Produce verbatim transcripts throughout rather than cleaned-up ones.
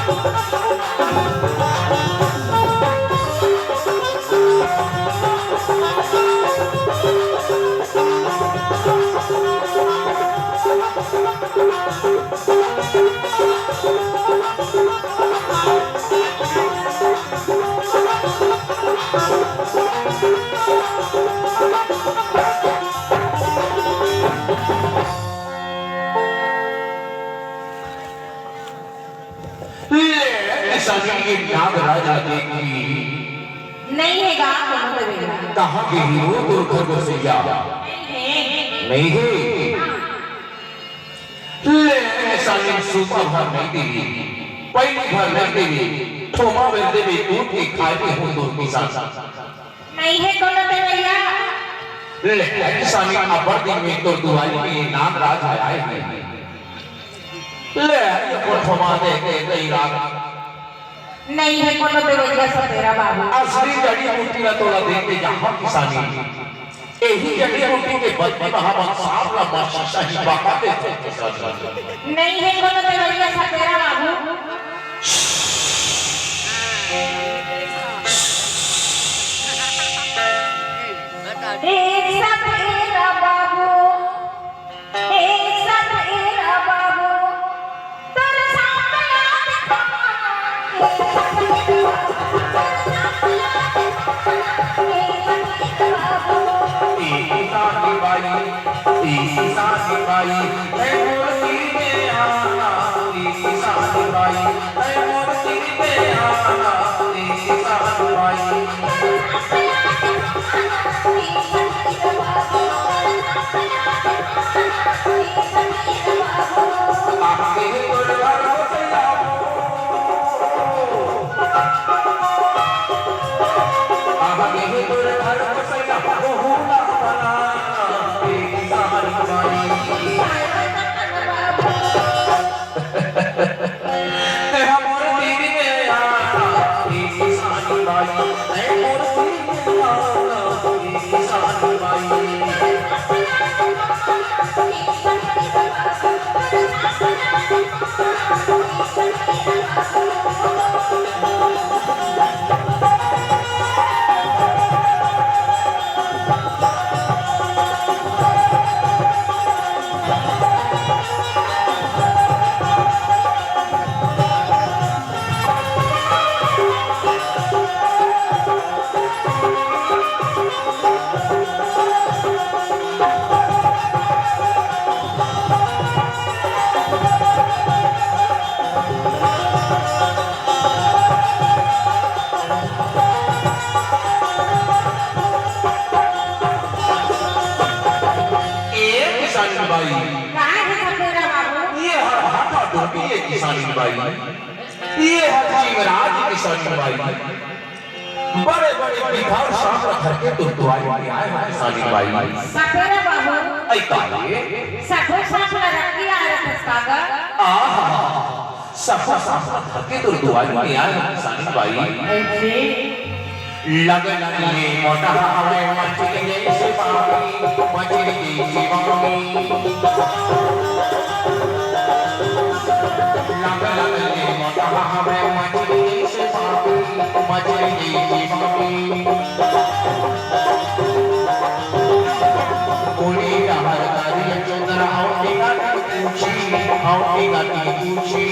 ले, किसानी ये नागराज आगे की। नहीं हे गा, कोनो तो बेरा। कहाँ गे हे वो तोर घर बसैया? नहीं हे। नहीं हे। ले, किसानी सूपा भर नहीं देवे, पैली भर नहीं देवे, थोमा भर देवे, दूध के खाए के हो तो किसान। नहीं हे कोनो देवइया। ले, किसानी अब्बड़ दिन में तोर दुआरी में नागराज आए हे। ले, ये कोठवा दे के गई रात। नहीं हे कोनो देवइया सपेरा बाबू। असली जड़ी बूटी ला तोला दे के जाहूं किसानी। एही जड़ी बूटी के बदले में हमन सांप ला मार सकत ही, बता देथन किसानी। नहीं हे कोनो देवइया सपेरा बाबू। ए सपेरा बाबू, ए सपेरा बाबू, तोर सांप ला दिखाना। ए सपेरा बाबू, तोर सांप ला दिखाना। ए सपेरा बाबू। ए किसानी बाई, ए किसानी बाई, ए मोर तीर में आना, ए किसानी बाई, ए मोर तीर में आना, ए किसानी बाई। ए किसानी बाई। का हे सपेरा बाबू? ये हर हाथा टोपी ए किसानी बाई। ये हर जीवराज किसानी बाई। बड़े-बड़े बिखार सांप ला धर के तोर दुआरी में आए हन किसानी बाई। सपेरा बाबू। अई का हे? सफो सांप ला रख के आए रथस का गा? आहा, सफो सांप ला धर के तोर दुआरी में आए हन किसानी बाई। अइसे? लगन ले मोटा हवे मछली जइसे बामी, मछली जइसे बामी। लगन ले मोटा हवे मछली जइसे बामी, मछली जइसे बामी। कोड़ी डहर करिया चोंदरा, अउ टीका की पूछी, अउ टीका की पूछी।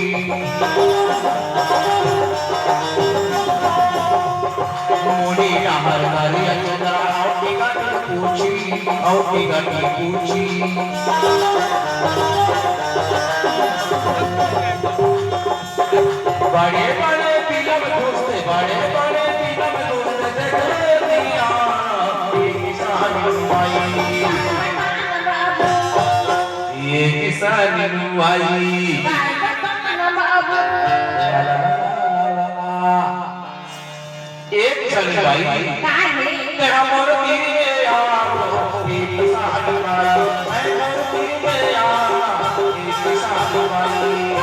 मुड़ी डहर करिया चोंदरा, अउ टीका की पूछी, अउ टीका की पूछी। बड़े बड़े फिल्म दोस्त, बड़े बड़े फिल्म दोस्त देखे दिया, ये किसानी बाई। ये किसानी बाई। एक किसानी बाई। का हे? तेरा मोर दिल में यार, ये किसानी बाई। मैं मोर दिल में यार, ये किसानी बाई।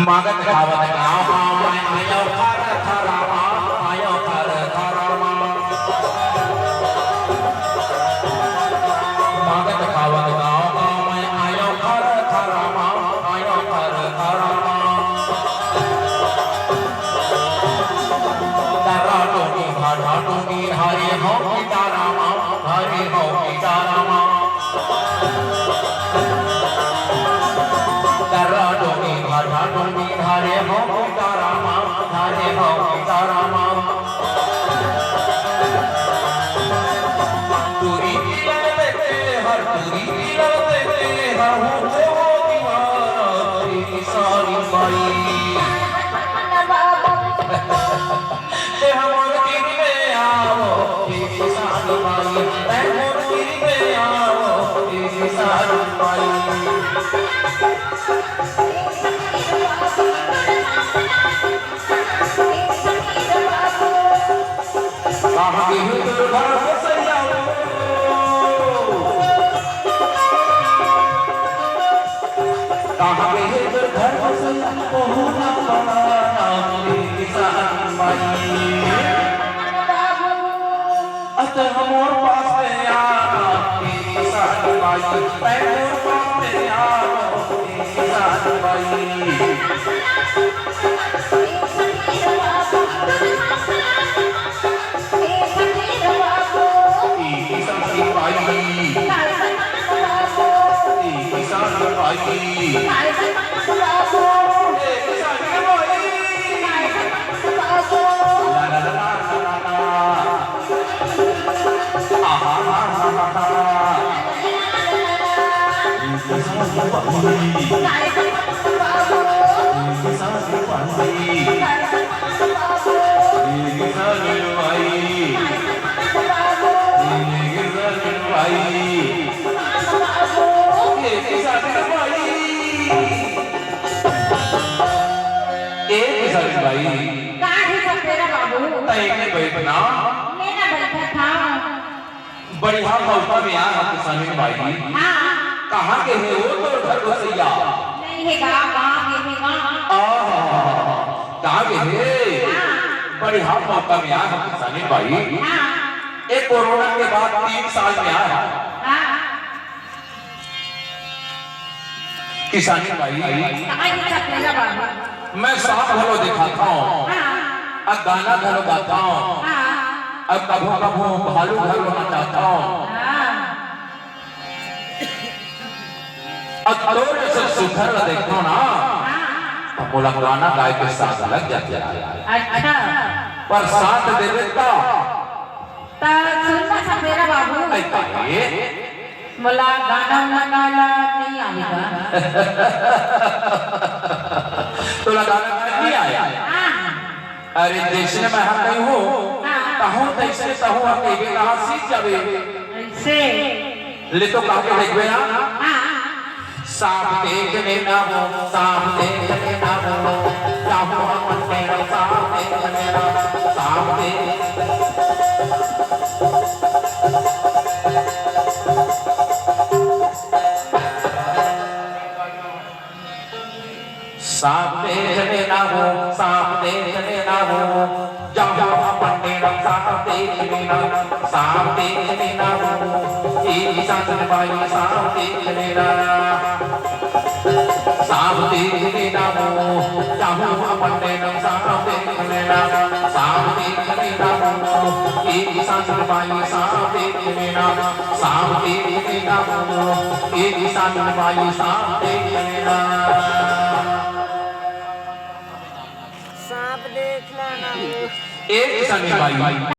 मागत खावत गाँव गाँव में आयो थर थरामा, आयो थर थरामा। मागत खावत गाँव गाँव में आयो थर थरामा, आयो थर थरामा। दर्रा डोंगी भाठा डोंगी हरे हो सीतारामा, हरे हो सीतारामा। दर्रा डोंगी भाठा डोंगी हरे हो सीतारामा, हरे हो सीतारामा। टूरी की लड़ते हर टूरी की लड़ते हर हो दीवाना तेरी सारी बाई। ते हमर दिल में आवो, ए किसान भाई, ते हमर दिल में आवो, ए किसान भाई। कहाँ गे हे तोर घर बसैया हो? कहाँ गे हे तोर घर बसैया? ओहू ना पता ना मेरे किसान भाई। अत हमर पास में आ, मेरे किसान भाई। तै मोर पास में आ, मेरे किसान भाई। ए किसान भाई, ए किसान भाई, ए किसान भाई। ला, ला, ला, ला, ला, ला। आहा, हा, हा, हा, हा। ए किसान भाई, ए किसान भाई। ए किसान भाई, ए किसान भाई। ए किसान भाई, ए किसान भाई। का हे सपेरा बाबू? तैं एके बइठ ना। मैं ना बइठत हँव। बढ़िया मौका में आय हस किसानी बाई। हाँ। कहाँ गे हे ओ तोर घर बसैया? नइ हे गा, गाँव गे हे गा। आहा, गाँव गे हे? हाँ। बढ़िया मौका में आय हस किसानी बाई। हाँ। ए कोरोना के बाद तीन साल में आय हस। हाँ। किसानी बाई। कहाँ हे सपेरा बाबू? मैं सांप घलो देखाथंव, हाँ। अउ गाना घलो गाथंव, हाँ। अउ कभू कभू भालू घलो नचाथंव। हाँ। अउ तोर जइसे सुघर ला देखथंव ना, हाँ। त मोला गाना गाए के साध लग जाथे। अच्छा। पर साथ देबे त। त सुन ना सपेरा बाबू। अई काहे? मोला गाना उना गाए ला नइ आवे गा। तोला गाना गाए नइ आय? हाँ। अरे जइसने मैं हा कहिहूँ, हाँ। तहूँ तइसने तहूँ हा कहिबे तहाँ सीख जाबे। अइसे। ले तो कहिके देखबे ना। हाँ। सांप देख लेना हो, सांप देख लेना हो, जाहूँ अपन डेरा, सांप देख लेना, सांप देख। सांप देख लेना हो, सांप देख लेना हो, जाहूँ अपन डेरा, सांप देख लेना, सांप देख लेना हो, ए किसान बाई, सांप देख लेना, सांप देख लेना हो, जाहूँ अपन डेरा, सांप देख लेना, सांप देख लेना हो, एक संग बाई सांप देख लेना, सांप देख लेना, एक संग बाई सांप देख लेना। सांप देख लेना। एक संग बाई